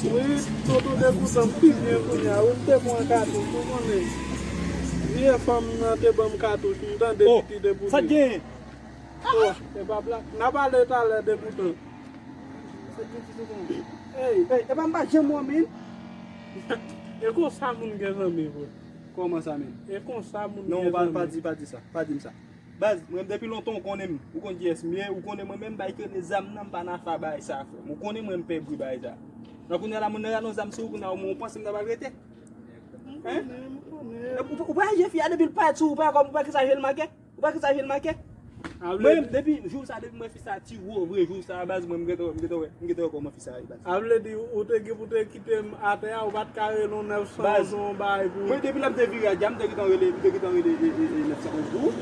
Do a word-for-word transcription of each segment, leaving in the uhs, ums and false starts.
Wi, tonton Degoutan, m pi byen kounye a. Wi, m te pran katouch, ou konnen. Vye fanm nan te ban m katouch, m tande li te boule. Oh, sa t genyen? Oh, e pa blag. N a pale talè, Degoutan. Sa t gen ti tonton? Ey. Ey, e pa m pa janm wè men. E konsa moun gen zanmi, vre. Kòman sa, men? E konsa moun gen zanmi. Non, pa, pa di, pa di sa. Pa di m sa. Baz, mwen depi lontan ou konnen m. Ou konn kiyès m ye, ou konnen mwen menm bagay ki rele zam nan, m pa nan afa bagay sa, frè m. Ou konnen mwen m pè bri bagay sa. Nan kounye a la, moun nan rale yon zam sou ou, kounye a ou menm ou panse m ta pral rete? Hein? Ou, ou, ou pa je fi a depi l parèt sou ou, ou pa kòm, ou pa ki sa je l make? Ou pa ki sa je l make? Mwen menm, depi jou sa, depi mwen fi sa ti wo vre, jou sa, baz, mwen m gentan, m gentan wè, m gentan wè kòman fi sa ye, baz. A vle di, ou te gen pou te kite m atè a, ou pa t ka rele yon nèf san yon bagay pou. Mwen, depi lè m te vire a dja, m te gentan rele, m te gentan rele, e, e, e, nèf san yon pou ou.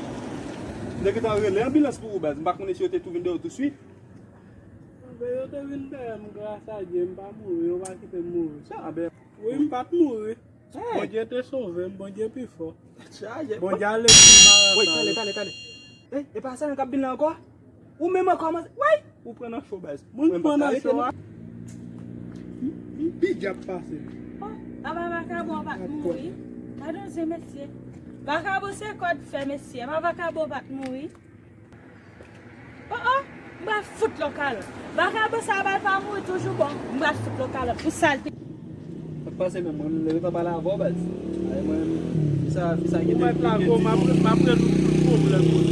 M te gentan rele anbilans pou ou, baz. M pa konnen si yo te tou vin dèyè w touswit. Anben, yo te vin dèyè m, gras a Dye, m pa mouri, yo pa kite m mouri. Sa, anben. Wi, m pa t mouri. Bondye te sove m, Bondye pi fò. Bondye ale pou m pa. Woy, tande, tande, tande. Ey, e pa sa nan k ap vin la ankò? Ou menm ankò, man. Woy! Ou pran nan cho, baz. Mwen pran nan cho a. M pi dyab pase. Oh, apa vakabon pa t mouri? Gade yon zen, mesye. Vakabon se kòd fè, mesye. Apa vakabon pa t mouri? Oh, oh, m pral fout lokal. Vakabon sa a, bal pa mouri toujou bon. M pral fout lokal pou sa l te. Sa k pase menm, mwen menm, lè yo t ap pale avè w, baz. Ay, mwen menm, fi sa, fi sa gen de. Ou mèt la, gwo, m ap, m ap rezoud tout pwoblèm ou.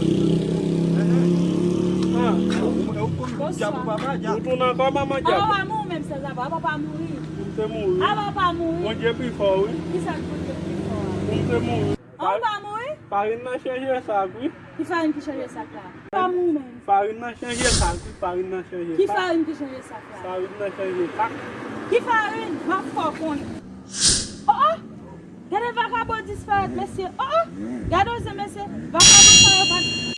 Ah. Ou, ou, ou konn dyab ou papa, dyab. Ou tounen ankò, manman dyab. Ah, papa mouri menm, sèl sa, papa pa mouri. Ou te mouri. Ah, papa mouri. Bondye pi fò, wi. Kisa k Bondye pi fò a? Ou te mouri. An ou pa mouri? Farin nan chanje sak, wi. Ki farin ki chanje sak la? Pa mouri menm. Farin nan chanje sak, wi. Farin nan chanje sak. Ki farin ki chanje sak la? Farin nan chanje sak. Ki farin? M ap fè w konnen. Oh, oh! Gade vakabon disparèt, mesye. Oh, oh! Gade w zen, mesye. Vakabon sa yo pa t